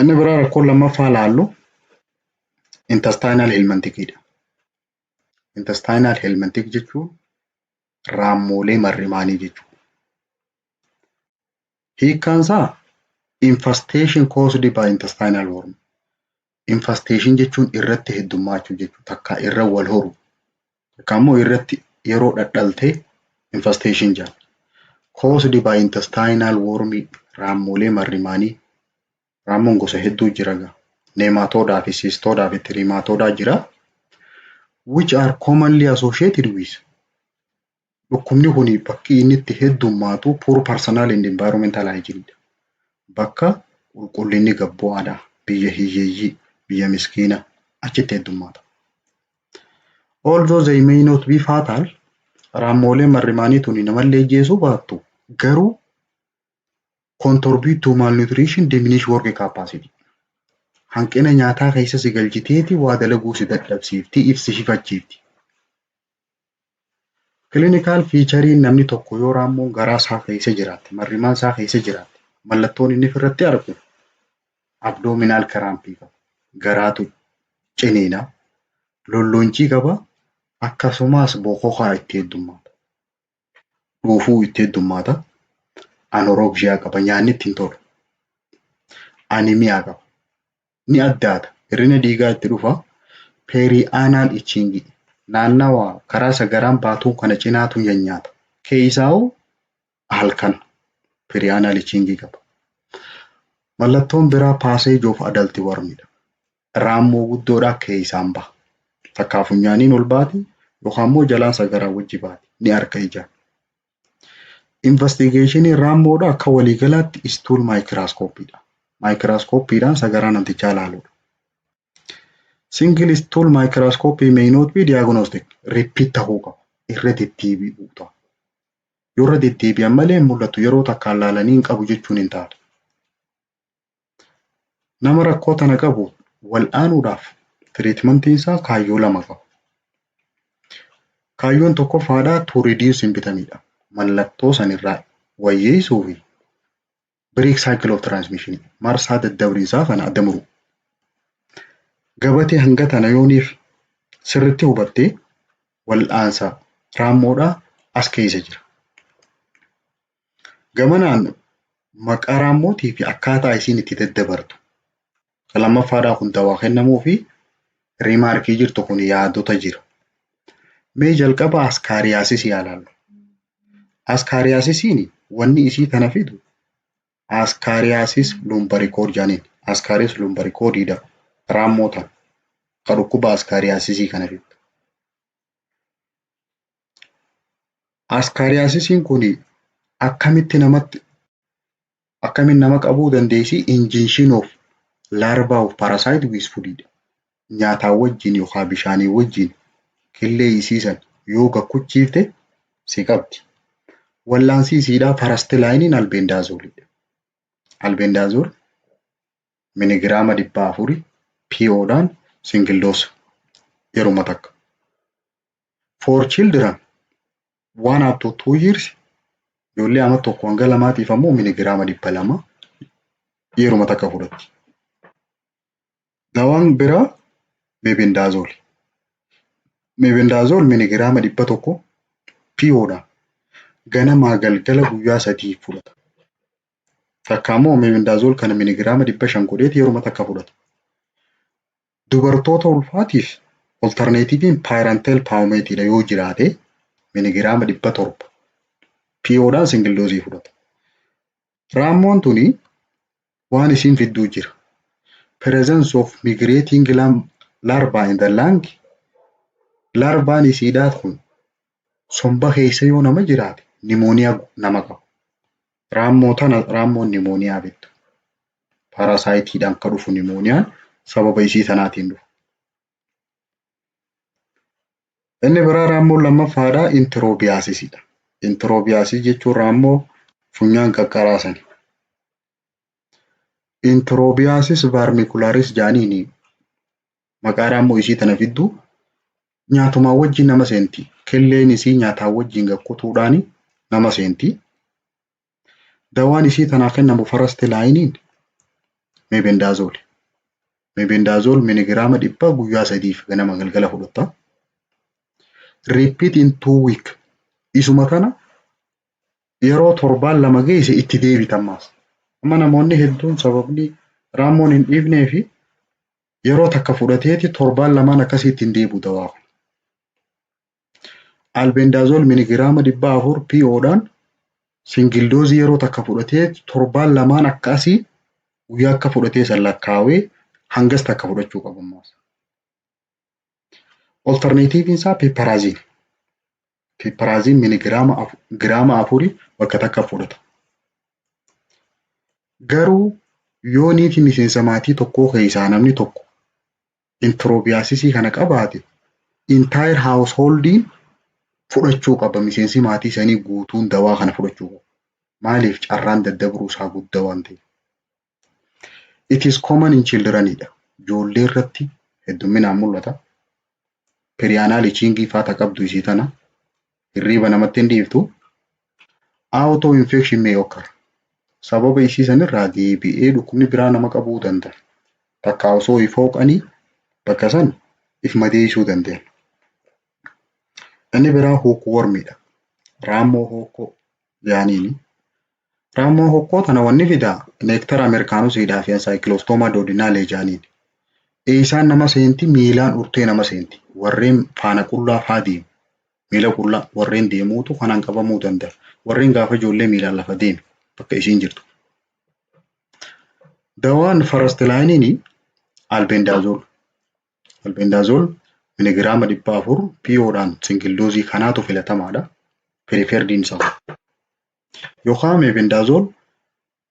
Inni biraa rakkoon lammaffaa laallu intestinal helminthicidha. Intestinal helminthic jechuun raammoolee marrimaanii jechuudha. Hiikkaan isaa infestation caused by intestinal worm. Infestation jechuun irratti heddummaachuu jechuudha. Takka irra wal horu. Takka immoo irratti yeroo dhadhaltee infestation jedhama. Caused by intestinal worm, raammoolee marrimaanii. Raammoon gosa hedduu jira gaa. Nematodaa fi cestodaa fi trematodaa jira. Which are commonly associated with, dhukkubni kun bakki inni itti heddummaatu poor personal and environmental hygiene dha. Bakka qulqullinni gad bu'aadha. Biyya hiyyeeyyii, biyya miskiina achitti heddummaata. Although they may not be fatal, raammooleen marrimaanii tuni namallee ajjeesuu baattu garuu contribute to malnutrition, diminish work capacity. Hanqina nyaataa keessa si galchiteeti waa dalaguu si dadhabsiifti, if si hifachiifti. Clinical feature'n namni tokko yoo raammoon garaa isaa keessa jiraatte, marrimaan isaa keessa jiraatte, mallattoon inni ofirratti argu abdominal crampii qaba. Garaatu ciniina, lollooncii qaba, akkasumas bokokaa itti heddummaata. Dhuufuu itti heddummaata. Anorexia qaba, nyaanni itti hin tolu. Anemia qaba. Ni addaata. Hir'ina dhiigaa itti dhufa. Perianal itching, naannawa karaa sagaraan baatuu kana cinaatu nyaata. Keessaa'u halkan perianal itching qaba. Mallattoon biraa passage of adult wormidha. Raammoo guddoodhaa keessaan baha. Takkaa funyaaniin ol baati yookaan immoo jalaan sagaraa wajji baati. Ni arga ijaan. Investigationiin raammoodhaa akka waliigalaatti stool microscopyidha. Microscopyidhaan sagaraa namtichaa ilaaluudha. Single stool microscopy may not be diagnostic. Repeat ta'uu qaba. Irra deddeebi'uu ta'a. Yoo irra deddeebi'an malee hin mul'atu, yeroo takkaan laalanii hin qabu jechuun hin taatu. Nama rakkoo tana qabu wal'aanuudhaaf treatmentiin isaa kaayyoo lama qaba. Kaayyoon tokkoffaadhaa to reduce symptomidha. Mallattoo sanirraa wayyeessuu fi break cycle of transmission, marsaa daddabriinsaa kana adda muru. Gabatee hanga tana yooniif sirriitti hubattee wal'aansa raammoodhaa as keessa jira. Gamanaan maqaa raammootii fi akkaataa isiin itti daddabartu. Kan lammaffaadhaa kun dawaa kennamuu fi remarkii jirtu kun yaadota jira. Mee jalqaba ascariasisii haa ilaallu. Ascariasisiin wanni isii tana fidu Ascariasis lumbricoides jedhaniin. Ascaris lumbricoidesiidha. Raammoo tana. Kan dhukkuba ascariasisii kana fidu. Ascariasisiin kun akkamitti namatti akkamiin nama qabuu dandeessi? Ingestion of larva of parasite with food. Nyaataan wajjin yookaan bishaanii wajjin killee isiisan yoo gakkuchiifte si qabdi. Wallaansi isiidhaa first lineiin albendazoleidha. Albendazole miligiraama 400 PO'dhaan single dose yeruma takka. For children 1 up to 2 years, ijoollee ama 1 hanga 2tiif ammoo miligiraama 200 yeruma takka fudhatti. Dawaan biraa mebendazole. Mebendazole miligiraama 100 PO'dhaan ganamaa galgala guyyaa 3 fudhata. Takka immoo mebendazole kana miligiraama 500 godheeti yeruma takka fudhata. Dubartoota ulfaatiif alternativeiin pyrantel pamoateiidha, yoo jiraate miligiraama 700 PO'dhaan single doseii fudhata. Raammoon tuni waan isiin fidduu jira. Presence of migrating larva in the lung, larvaan isiidhaa kun somba keessa yoo nama jiraate pneumonia nama qaba. Raammoo tana raammoon pneumonia fiddu. Parasiteiidhaan kan dhufu pneumoniaan sababa isii tanaatiin dhufa. Inni biraa raammoon lammaffaadhaa enterobiasisidha. Enterobiasis jechuun raammoo funyaan qaqqaraasani. Enterobius vermicularis jedhaniini maqaa raammoo isii tana fiddu nyaatumaan wajjin nama seenti. Killeen isii nyaataan wajjin gakkutuudhaan nama seenti. Dawaan isii tanaaf kennamu first lineiin Mebendazole. Mebendazole miligiraama 100 guyyaa 3f ganama galgala fudhatta. Repeat in 2 week. Isuma kana yeroo torbaan 2 geesse itti deebita ammaas. Amma namoonni hedduun sababni raammoon hin dhiifnee fi yeroo takka fudhateeti torbaan lamaan akkasitti hin deebi'u dawaa kana. Albendazole miligiraama 400 PO'dhaan single dose yeroo takka fudhatee torbaan lamaan akkasii guyyaa akka fudhatee san lakkaawee hangas takka fudhachuu qaba ammaas. Alternativeiin isaa piperazine. Piperazine giraama 4 bakka takka fudhata. Garuu yoo niitii miseensa maatii tokkoo keessaa namni tokko enterobiasisii kana qabaate, entire householdiin fudhachuu qaba. Miseensi maatii sanii guutuun dawaa kana fudhachuu qaba. Maaliif? Carraan daddabruu isaa guddaa waan ta'eef. It is common in childrenidha. Ijoollee irratti heddumminaan mul'ata. Perianal itchingii faata qabdu isii tana. Hirriiba namatti hin dhiiftu. Auto infection may occur. Sababa isii sanirraa deebi'ee dhukkubni biraa nama qabuu danda'a. Takka osoo if hooqanii bakka san if madeessuu danda'an. Inni biraa hookwormidha. Raammoo hookkoo jaaniini. Raammoo hokkoo tana wanni fidaa Necator americanusiidhaa fi Ancylostoma duodenale jaaniin. Eessaan nama seenti? Miilaan urtee nama seenti. Warreen faana qullaa faa deemu. Miila qullaa warreen deemuutu kanaan qabamuu danda'a. Warreen gaafa ijoollee miilaan lafa deeme bakka isiin jirtu. Dawaan first lineiin albendazole. Albendazole miligiraama 400 PO'dhaan single dose kanaatu filatamaadha. Preferrediin isaa. Yookaan mebendazole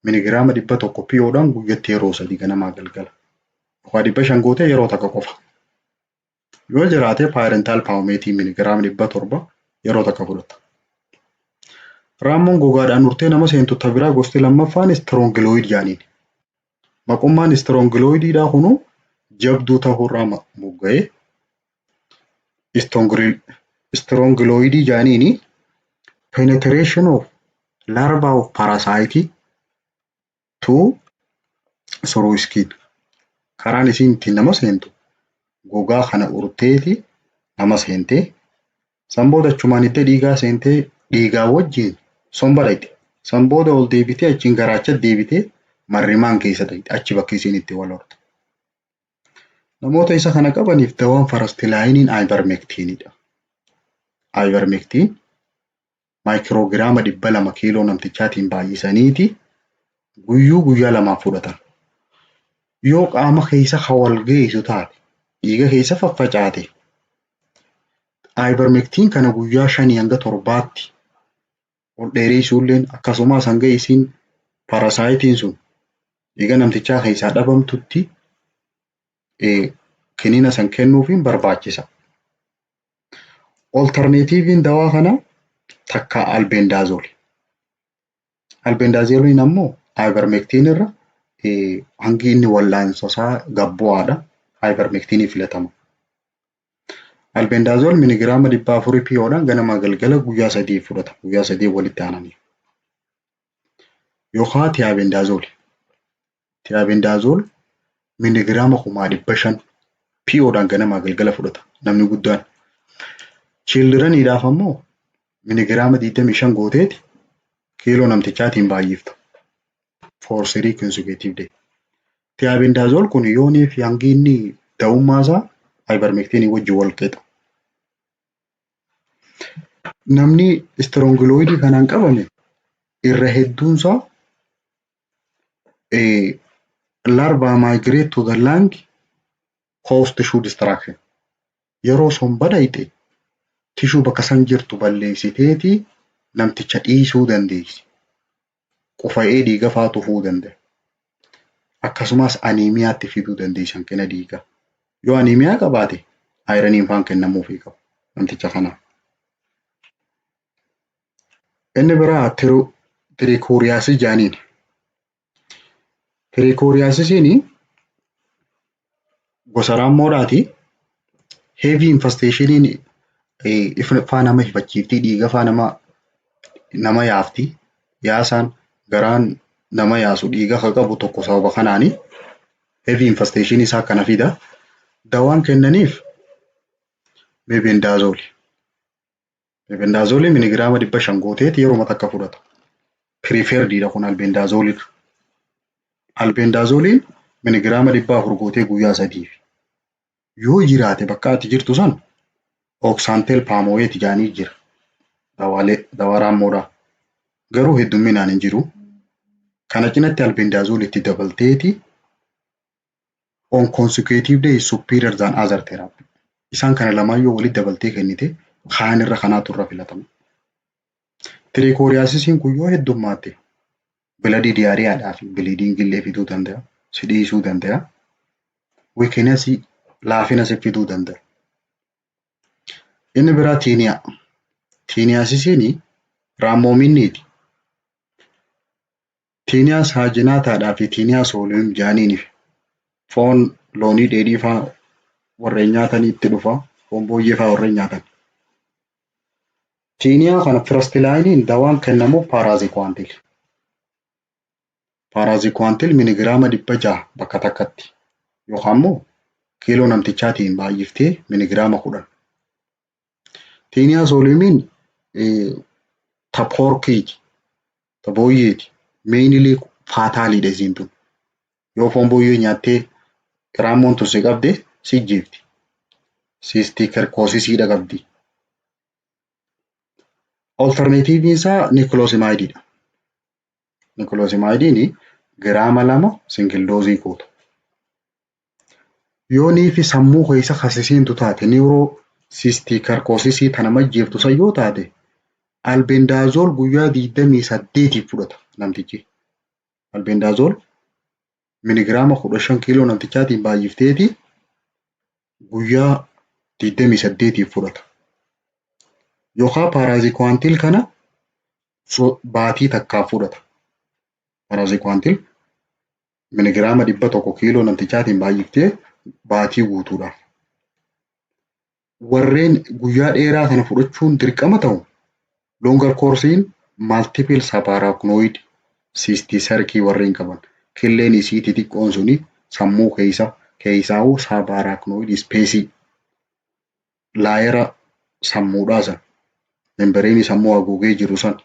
miligiraama 100 PO'dhaan guyyatti yeroo sadii ganamaa galgala. Yookaan 500 gootee yeroo takka qofa. Yoo jiraate pyrantel pamoate miligiraama 700 yeroo takka fudhatta. Raammoon gogaadhaan urtee nama seentu ta biraa gosti lammaffaan strongyloid jaaniin. Maqummaan strongyloidiidhaa kunuu jabduu ta'uurraa mogga'ee strongyloidii jaaniini. Penetration of larva of parasite to through skin. Karaan isiin ittiin nama seentu gogaa kana urteeti nama seentee, san booda achumaan itti dhiigaa seentee dhiigaa wajjin somba dhaqxi. San booda ol deebitee achiin garaacha deebitee marrimaan keessa dhaqxi, achi bakki isiin itti wal hortu. Namoota isa kana qabaniif dawaan first lineiin ivermectinidha. Ivermectin maayikirooogiraama 200 kiiloo namtichaatiin baay'isaniiti guyyuu guyyaa lamaaf fudhatan. Yoo qaama keessa kan wal geessu taate, dhiiga keessa faffacaate, ivermectin kana guyyaa 5 hanga 7tti ol dheeressuulleen akkasumas hanga isiin parasiteiin sun dhiiga namtichaa keessaa dhabamtutti kiniina san kennuufiin barbaachisa. Alternativeiin dawaa kanaa takka albendazole. Albendazoleiin ammoo ivermectin irra hangi inni wal'aansa isaa gad bu'aadha. Ivermectinii filatama. Albendazole miligiraama 400 PO'dhaan ganamaa galgala guyyaa 3 fudhata. Guyyaa 3 walitti aananii. Yookaan thiabendazole. Thiabendazole miligiraama 5,500 PO'dhaan ganamaa galgala fudhata namni guddaan. Childreniidhaaf ammoo miligiraama 25 gooteeti kiiloo namtichaatiin baay'ifta. For 3 consecutive day. Thiabendazole kun yoonii fi hangi inni da'ummaa isaa ivermectinii wajjin wal qixa. Namni strongyloidii kanaan qabame irra hedduunsaa larva migrate to the lung, cause tissue destruction. Yeroo somba dhayxe tissue bakka san jirtu balleessiteeti namticha dhiisuu dandeessi. Qufa'ee dhiiga fa'aa tufuu danda'a. Akkasumas anemiatti fiduu dandeessi, hanqina dhiigaa. Yoo anemia qabaate ironiin faan kennamuufii qaba namticha kanaaf. Inni biraa trichuriasis jaaniin. Trichuriasisiin gosa raammoodhaati. Heavy infestationiin faa nama hifachiiftii, dhiiga faa nama yaafti. Yaasaan garaan nama yaasu dhiiga ka qabu tokko sababa kanaani. Heavy infestation isaa kana fida. Dawaan kennaniif mebendazole. Mebendazole miligiraama 500 gooteeti yeroo takka fudhata. Preferredidha kun albendazole. Albendazoleiin miligiraama 400 gootee guyyaa 3f. Yoo jiraate bakka ati jirtu san oxantel pamoate jedhanii jira. Dawaalee dawaa raammoodhaa. Garuu heddumminaan hin jiru. Kana cinatti albendazole itti dabalteeti on consecutive day is superior than other therapy. Isaan kana lamaan yoo walitti dabaltee kennite, kaan irra kanaatu irra filatama. Trichuriasisiin kun yoo heddummaate bloody diarrheadhaa fi bleeding illee fiduu danda'a. Si dhiisuu danda'a. Weaknessii, laafina si fiduu danda'a. Inni biraa taenia. Taeniasisiin raammoo minniiti. Taenia saginatadhaa fi Taenia solium jaaniini foon loonii dheedhii faa warreen nyaatanii itti dhufa. Foon booyyee faa warreen nyaatan. Taenia kana first lineiin dawaan kennamuuf praziquantel. Praziquantel miligiraama 600 bakka takkatti yookaan immoo kiiloo namtichaatiin baay'iftee miligiraama 10. Taenia soliumiin ta porkiiti. Ta booyyeeti. Mainly fataliidha isiin tun. Yoo foon booyyee nyaattee raammoon tun si qabde, si ajjeefti. Cysticercosisiidha qabdi. Alternativeiin isaa niclosamideiidha. Niclosamideiin giraama 2 single doseii goota. Yoonii fi sammuu keessa kasisiintu taate, neurocysticercosisii tana ajjeeftu san yoo taate, albendazole guyyaa 28f fudhata namtichi. Albendazole miligiraama 15 kiiloo namtichaatiin baay'ifteeti guyyaa 28f fudhata. Yookaan praziquantel kana baatii takkaaf fudhata. Praziquantel miligiraama 100 kiiloo namtichaatiin baay'iftee baatii guutuudhaaf. Warreen guyyaa dheeraa kana fudhachuun dirqama ta'u, longer courseiin, multiple subarachnoid cysticerci warreen qaban, killeen isii xixiqqoon suni sammuu keessa keessaa'uu subarachnoid spaceii layera sammuudhaa san, membraneii sammuu haguugee jiru san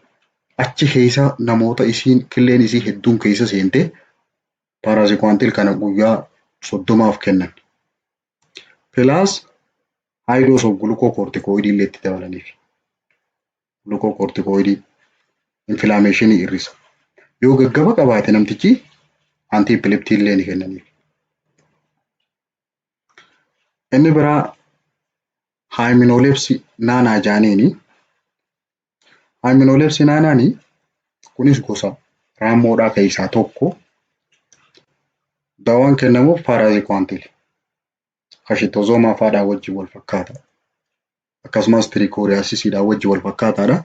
achi keessa namoota isiin killeen isii hedduun keessa seente, praziquantel kana guyyaa 30f kennan. Plus high dose of glucocorticoid illee itti dabalaniif. Glucocorticoid inflammationii hir'isa. Yoo gaggaba qabaate namtichi, antiepileptic illee ni kennaniif. Inni biraa Hymenolepis nana jaaniini. Hymenolepis nanani kunis gosa raammoodhaa keessaa tokko. Dawaan kennamuuf praziquantel. Schistosoma fa'aadhaan wajjin wal fakkaata. Akkasumas trichuriasisiidhaan wajjin wal fakkaataadha.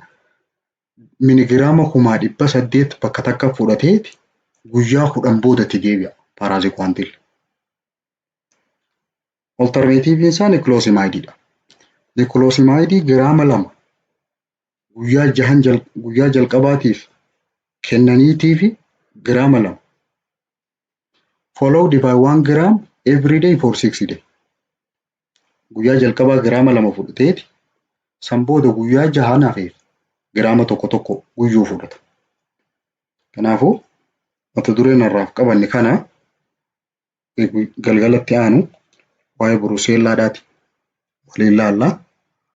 Miligiraama 1800 bakka takka fudhateeti guyyaa 10 boodatti deebi'a praziquantel. Alternativeiin isaa niclosamideiidha. Niclosamideii giraama 2 guyyaa jahan guyyaa jalqabaatiif kennaniitii fi giraama 2 followed by 1 gram every day for 6 day. Guyyaa jalqabaa giraama 2 fudhateeti san booda guyyaa jahan hafeef giraama 1 1 guyyuu fudhata. Kanaafuu mata dureen har'aaf qabanne kana. Galgalatti aanu waa'ee brucellaadhaati waliin laalla.